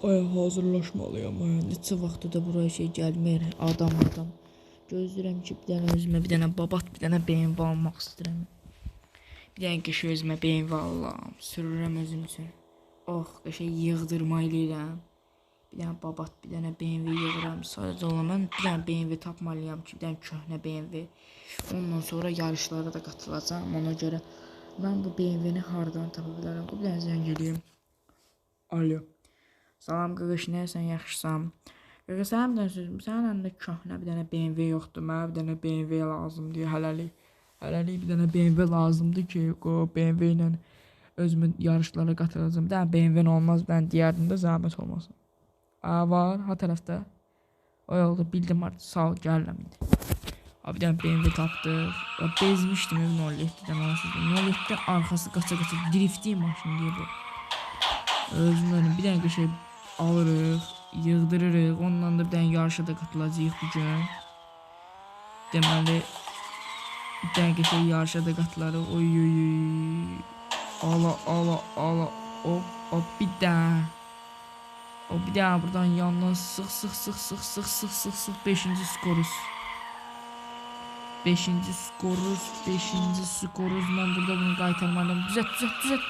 Ay, hazırlaşmalıyam. Ay. Neçə vaxtdır da buraya şey gəlmir, adam. Gözləyirəm ki, bir dənə özümə, bir dənə babat, bir dənə BMW almaq istəyirəm. Bir dənə qəşəng özümə BMW alıram, sürürəm özüm üçün. Oh, qəşəng yığdırma eləyirəm. Bir dənə babat, bir dənə BMW yığıram. Sadəcə olaraq mən bir dənə BMW tapmalıyam ki, bir dənə köhnə BMW. Ondan sonra yarışlara da qatılacağam. Ona görə mən bu BMW-ni hardan tapa bilərəm? Bir dənə zəng eləyim. Alo. Salam qaqaş, nəyəsən, yaxşısan? Qaqa, sənin bir dənə sözüm, sənin əlində köhnə bir dənə BMW yoxdur. Mənə bir dənə BMW lazımdır hələlik. Hələlik bir dənə BMW lazımdır ki, o BMW ilə özümü yarışlara qatılacağam. Bir dənə BMW-n olmaz, bir dənə deyərdim də zəhmət olmasın. A, var, ha tərəfdə. O yolda bildim artıq, sağ ol, gəlirəm indi. Abi, bir dənə BMW tapdıq. Ya, bezmişdim ev 07-dən, anasını. 07-dən arxası qaça-qaça driftli maşın deyə bu. Özüm önüm bir dənə qəşəng alırıq, yığdırırıq. Ondan da bir dənə yarışa da qatılacağıq bu gün. Deməli, bir dənə qəşəng yarışa da qatılarıq. Oy oy oy. Ala ala ala. Hop hop bir dənə. O bir dənə buradan yandan sıx sıx sıx sıx sıx sıx sıx sıx 5-ci skoruz. 5-ci skoruz, 5-ci skoruz. Mən burada bunu qaytarmalıyam. Düzət, düzət, düzət.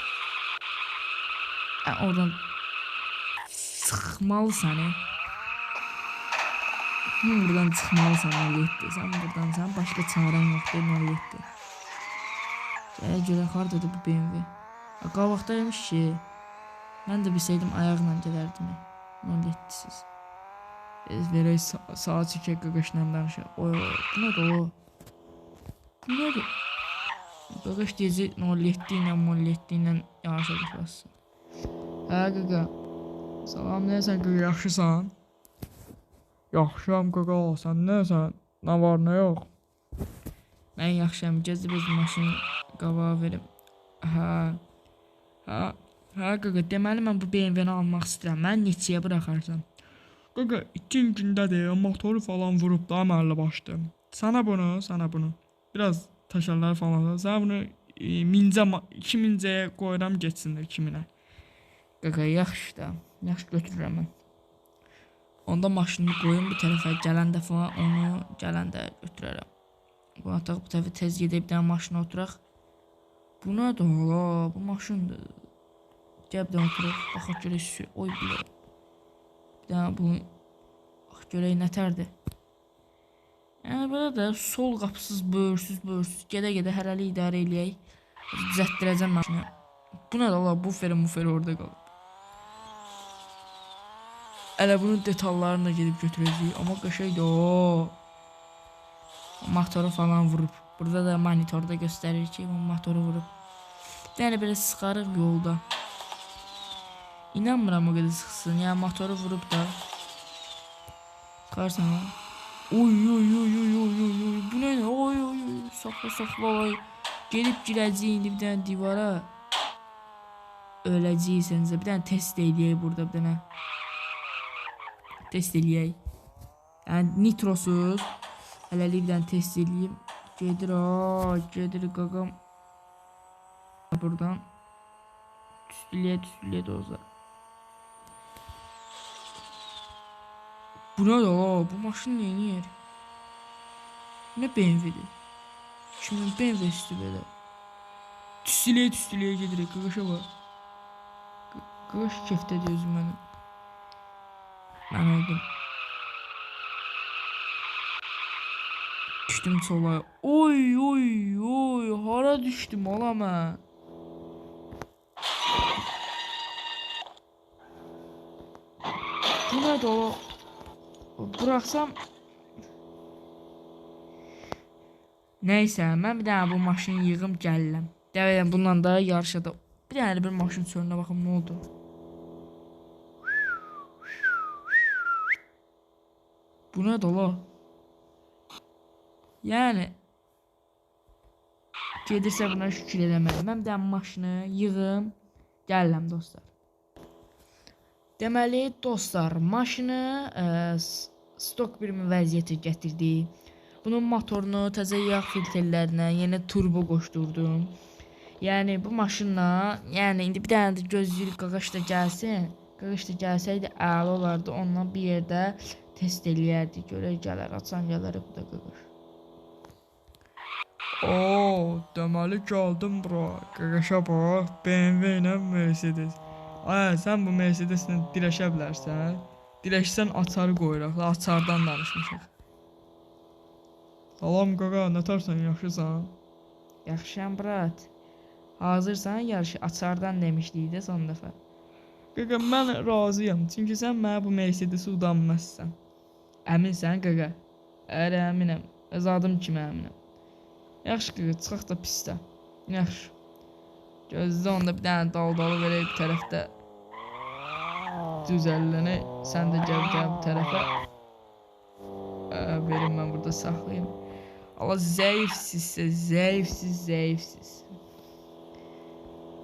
Hə, oradan çıxmalısan. Buradan çıxmalısan 07. Sən buradan, sən başqa çarən yoxdur 07. Gəl görək hardadır bu BMW. Qabaqdaymış ki. Mən də bilsəydim ayaqla gələrdim. 07-siz. Biz verək sağa çəkək qaqaşla danışaq. Oy, oy, bu nədir o? Bu nədir? Qaqaş deyəcək 07 ilə, 07 ilə yarışa qatılsın. Hə qaqa. Salam, nəyəsən qaqa, yaxşısan? Yaxşıyam qaqa, sən nəyəsən? Nə var, nə yox? Mən yaxşıyam, gəzib öz maşını qabağa verim. Hə. Hə. Hə qaqa, deməli mən bu BMW-ni almaq istəyirəm. Mən neçəyə buraxarsan? Qaqa, 2 gündədir, motoru falan vurub da əməlli başlı. Sənə bunu, sənə bunu. Biraz təşərlər falan. Sənə bunu mincə, 2000-cəyə qoyuram, getsinlər 2000-ə. Qaqa, yaxşı da. Yaxşı götürürəm mən. Onda maşını qoyum bu tərəfə. Gələn dəfə onu gələndə götürərəm. Bu ataq bu tərəfə tez gedək bir dənə maşına oturaq. Bu nədir hala? Bu maşındır. Gəl bir dənə oturaq. Baxaq görək sür. Oy bilə. Bir dənə bunu bax görək nətərdir. Yəni belə də sol qapısız, böyürsüz, böyürsüz gedə-gedə hələlik idarə eləyək. Düzəltdirəcəm maşını. Bu nədir hala? Buferi, muferi orada qalıb. Hələ bunun detallarını da gedib götürəcəyik. Amma qəşəngdir o. Motoru falan vurub. Burada da monitorda göstərir ki, bu motoru vurub. Bir dənə belə sıxarıq yolda. İnanmıram o qədər sıxsın. Yəni motoru vurub da. Sıxarsan ha. Oy oy oy oy oy oy oy. Bu nə? Oy oy oy. Saxla saxla oy. Gedib girəcəyik indi bir dənə divara. Öləcəksiniz. Bir dənə test eləyək burada bir dənə. Test eləyək. Yəni nitrosuz. Hələlik bir dənə test eləyim. Gedir ha, gedir qaqam. Buradan tüstüləyə tüstüləyə doza. Bu nədir ha? Bu maşın nə eləyir? Nə BMW-dir? Kimin BMW-sidir belə? Tüstüləyə tüstüləyə gedirik. Qaqaşa bax. Qaqaş kefdədir özü mənim. Mən öldüm. Düşdüm sola. Oy oy oy, hara düşdüm ola mən? Bu nədir ola? Buraxsam nəysə, mən bir dənə bu maşını yığım gəlirəm. Dəvəyəm bununla da yarışa da. Bir dənə bir maşın çölünə baxım nə oldu? Bu nədir ola? Yəni gedirsə buna şükür eləməliyəm. Mən bir dənə maşını yığım, gəlirəm dostlar. Deməli dostlar, maşını stok bir vəziyyətə gətirdik. Bunun motorunu təzə yağ filtrlərinə, yeni turbo qoşdurdum. Yəni bu maşınla, yəni indi bir dənə də gözləyirik qaqaş da gəlsin. Qaqaş da gəlsəydi əla olardı. Ondan bir yerdə test eləyərdik. Görək gələr, açan gələr bu da qaqaş. Oo, deməli gəldim bura. Qaqaşa bax, BMW ilə Mercedes. Ay, sən bu Mercedeslə dirəşə bilərsən? Dirəşsən açarı qoyuraq. Açardan danışmışıq. Salam qaqa, nə tərsən, yaxşısan? Yaxşıyam brat. Hazırsan yarışı açardan demişdik də son dəfə. Qaqa, mən razıyam. Çünki sən mənə bu Mercedesi udanmazsan. Əminsən qaqa? Əri əminəm. Öz adım kimi əminəm. Yaxşı qaqa, çıxaq da pistə. Yaxşı. Gözlə onda bir dənə daldalı verək bu tərəfdə. Düzəllənək. Sən də gəl bu tərəfə. Verim mən burada saxlayayım. Allah zəifsizsə, zəifsiz, zəifsiz.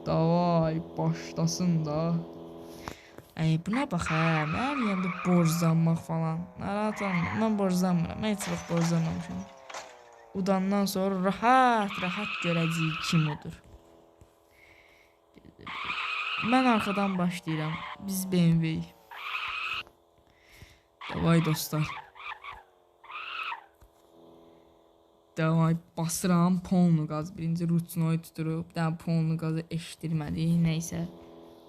Davay, başlasın da. Ay buna bax hə, mənim yanımda borclanmaq falan. Narahat olma, mən borclanmıram. Mən heç vaxt borclanmamışam. Udandan sonra rahat görəcəyik kim odur. Mən arxadan başlayıram. Biz BMW-yik. Davay dostlar. Davay, basıram polnu qaz. Birinci ruçnoyu tuturuq. Bir dənə polnu qazı eşitdirmədik. Nəysə.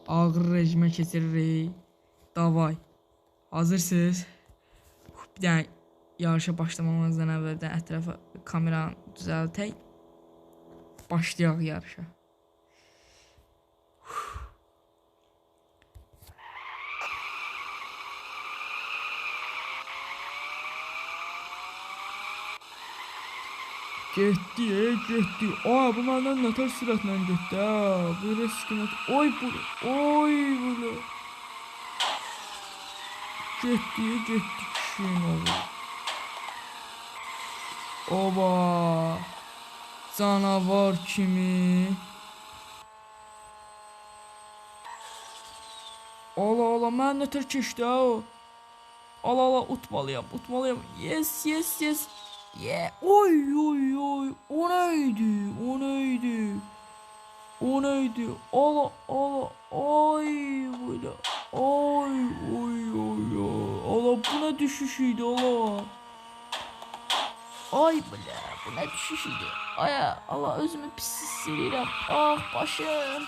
Ağır rejimə keçiririk. Davay. Hazırsınız? Bir dənə yarışa başlamamızdan əvvəl bir dənə ətrafa kameranı düzəltək. Başlayaq yarışa. Getdi, getdi. Ay, bu məndən nətər sürətlə getdi, hə. Bu riskinə. Oy, bu, oy, bu. Getdi, getdi kişinin oğlu. Oba. Canavar kimi. Allah Allah, mən nətər keçdi, hə o. Allah Allah, utmalıyam, utmalıyam. Yes, yes, yes. Yeah. Oy oy oy. O neydi? O neydi? O neydi? Allah Allah. Ay böyle. Ay oy oy oy. Allah bu ne düşüşüydü Allah. Ay böyle. Bu ne düşüşüydü? Ay Allah özümü pis hiss eləyirəm. Ah başım.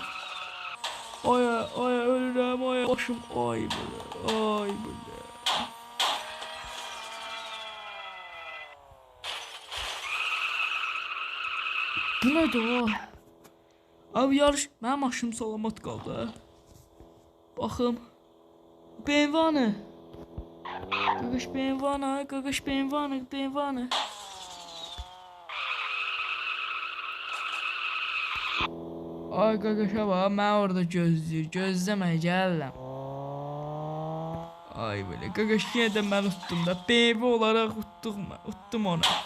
Ay ay ölürəm ay başım. Ay böyle. Ay böyle. Bu nədir o? Abi yarış, mənim maşınım salamat qaldı. Baxım. BMW anı. Qaqaş BMW anı, qaqaş BMW anı, BMW anı. Ay qaqaşa bax, mən orada gözləyir. Gözləmə, gəlirəm. Ay belə, qaqaş yenə də mən utdum da. BMW olaraq utdum onu.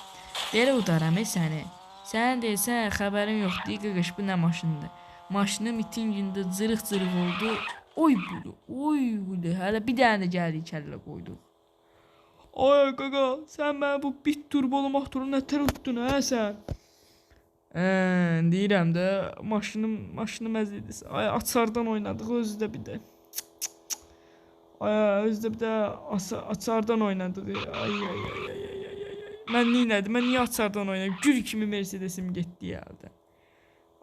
Belə udaram səni. Sən deyirsən, xəbərin yoxdur, qaqaş, bu nə maşındır? Maşınım itin gündə cırıq-cırıq oldu. Oy bulu, oy bulu. Hələ bir dənə də gəldik, kəllə qoyduq. Ay qaqa, sən mənə bu bit turbolu motoru nətər utdun, hə sən? Deyirəm də, maşınım əzildi. Ay, açardan oynadıq, özü də bir də. Ay, özü də bir də açardan oynadıq. Ay, ay, ay, ay. Mən neynədim? Mən niyə açardan oynadım? Gül kimi Mercedesim getdi əldə.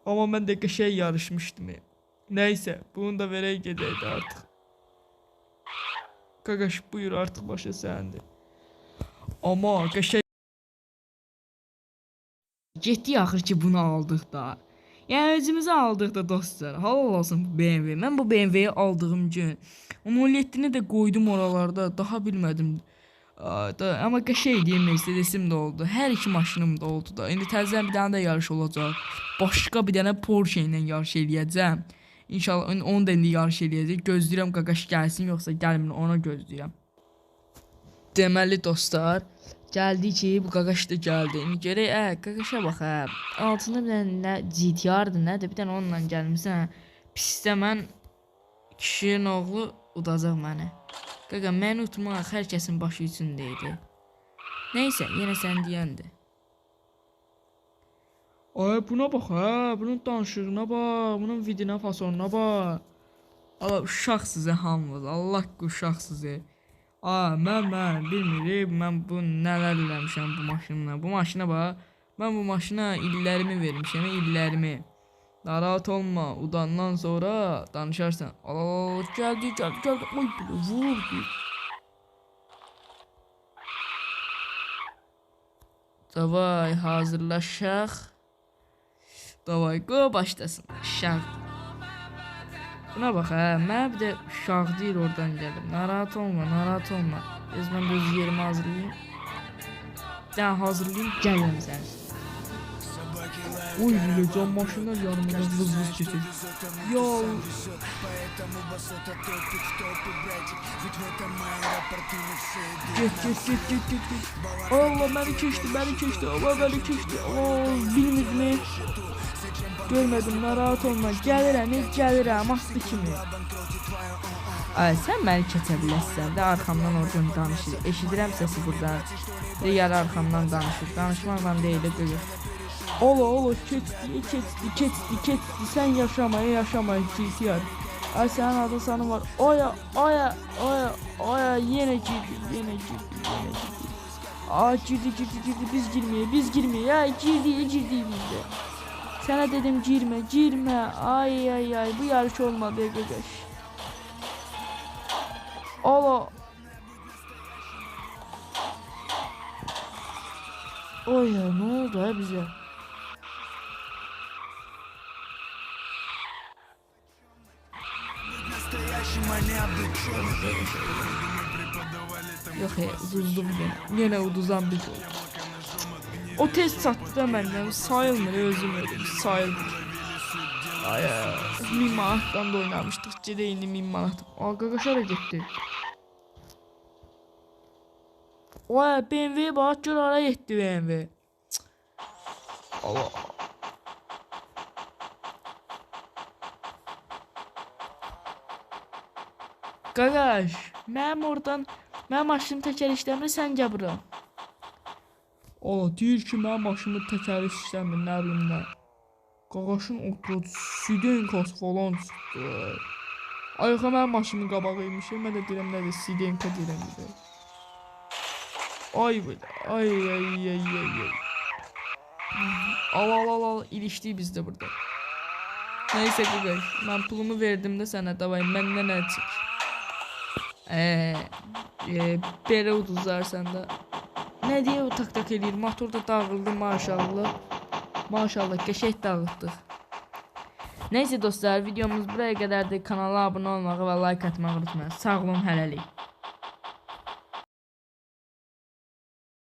Amma mən də qəşəng yarışmışdım. Nəysə, bunu da verək gedəydi artıq. Qaqaş, buyur artıq başa səndir. Amma qəşəng Getdik axır ki bunu aldıq da. Yəni özümüzə aldıq da dostlar. Halal olsun bu BMW. Mən bu BMW-yi aldığım gün 07-ni də qoydum oralarda, daha bilmədim. Amma qəşəng deyim, Mercedesim də oldu. Hər iki maşınım da oldu da. İndi təzədən bir dənə də yarış olacaq. Başqa bir dənə Porsche ilə yarış eləyəcəm. İnşallah onu da indi yarış eləyəcək. Gözləyirəm qaqaş gəlsin, yoxsa gəlmir, ona gözləyirəm. Deməli dostlar, gəldi ki, bu qaqaş da gəldi. İndi görək, qaqaşa bax, hə. Altında bir dənə nə GTR-dır, nədir? Bir dənə onunla gəlmisən. Pisdə mən kişinin oğlu udacaq məni. Qaqa, məni utmaq hər kəsin başı üçün deyildi. Nəysə, yenə sən deyəndir. Ay, buna bax, hə, bunun danışığına bax, bunun vidinə, fasonuna bax. Allah uşaq sizə hamınız. Allah uşaq sizi. Aa, mən bilmirəm, mən bu nələr eləmişəm bu maşınla. Bu maşına bax. Mən bu maşına illərimi vermişəm, illərimi. Narahat olma, udandan sonra danışarsan. Allah, gəldi, gəldi, gəldi. Oy, vurdu. Davay, hazırlaşaq. Davay, qoy başlasın. Uşaqdır. Buna bax, hə, mənə bir də uşaq deyir, oradan gəlir. Narahat olma, narahat olma. Biz mən də öz yerimi hazırlayayım. Bir dənə hazırlayayım, gəlirəm sənin. Oy, biləcəm, maşınlar yanımdan vız vız keçir. Ya. Get, get, get, get, get, get. Allah, məni keçdi, məni keçdi, Allah, məni keçdi. Allah, bilmirdimi? Görmədim, narahat olma. Gəlirəm, gəlirəm, astı kimi. Ay, sən məni keçə biləsən də, arxamdan oradan danışır. Eşidirəm səsi buradan. De, yarı arxamdan danışır. Danışmaqla deyil, qıyır. Ola, ola, keçdi, keçdi, keçdi, keçdi. Sən yaşamaya, yaşamaya, GTR. Ay, sənin adın sanın var. Oya, oya, oya, oya, yenə girdi, yenə girdi, yenə girdi. Ay, girdi, girdi, girdi, biz girməyə, biz girməyə. Ay, girdi, girdi bizdə. Sənə dedim girmə, girmə. Ay, ay, ay, bu yarış olmadı, qaqaş. Ola. Oy, nə oldu ha bizə? Yox, uduzdum yenə. Yenə uduzan biz oldu. O tez çatdı da məndən, sayılmır, özüm ölüm, sayılmır. Ay, 1000 manatdan da oynamışdıq, gedə indi 1000 manat. Aa, qaqaş hara getdi? Oy, BMW bax, gör hara getdi BMW. Allah. Qaqaş, mənim oradan, mənim maşınım təkər işləmir, sən gəl bura. Ola, deyir ki, mənim maşınımın təkəri işləmir, nə bilim nə. Qaqaşın oturdu, sidenkası falan çıxdı. Ay, yox, mənim maşınımın qabağı imiş, mən də deyirəm, nədir, sidenka deyirəm bir də. Ay, ay, ay, ay, ay, ay. Al, al, al, al, ilişdik biz də burada. Neysə, qaqaş, mən pulumu verdim də sənə, davay, məndən əl çək. Belə uduzarsan da. Nə deyə o tak-tak eləyir? Motor da dağıldı maşallah. Maşallah, qəşəng dağıtdıq. Neyse dostlar, videomuz buraya qədərdir. Kanala abunə olmağı və like atmağı unutmayın. Sağ olun, hələlik.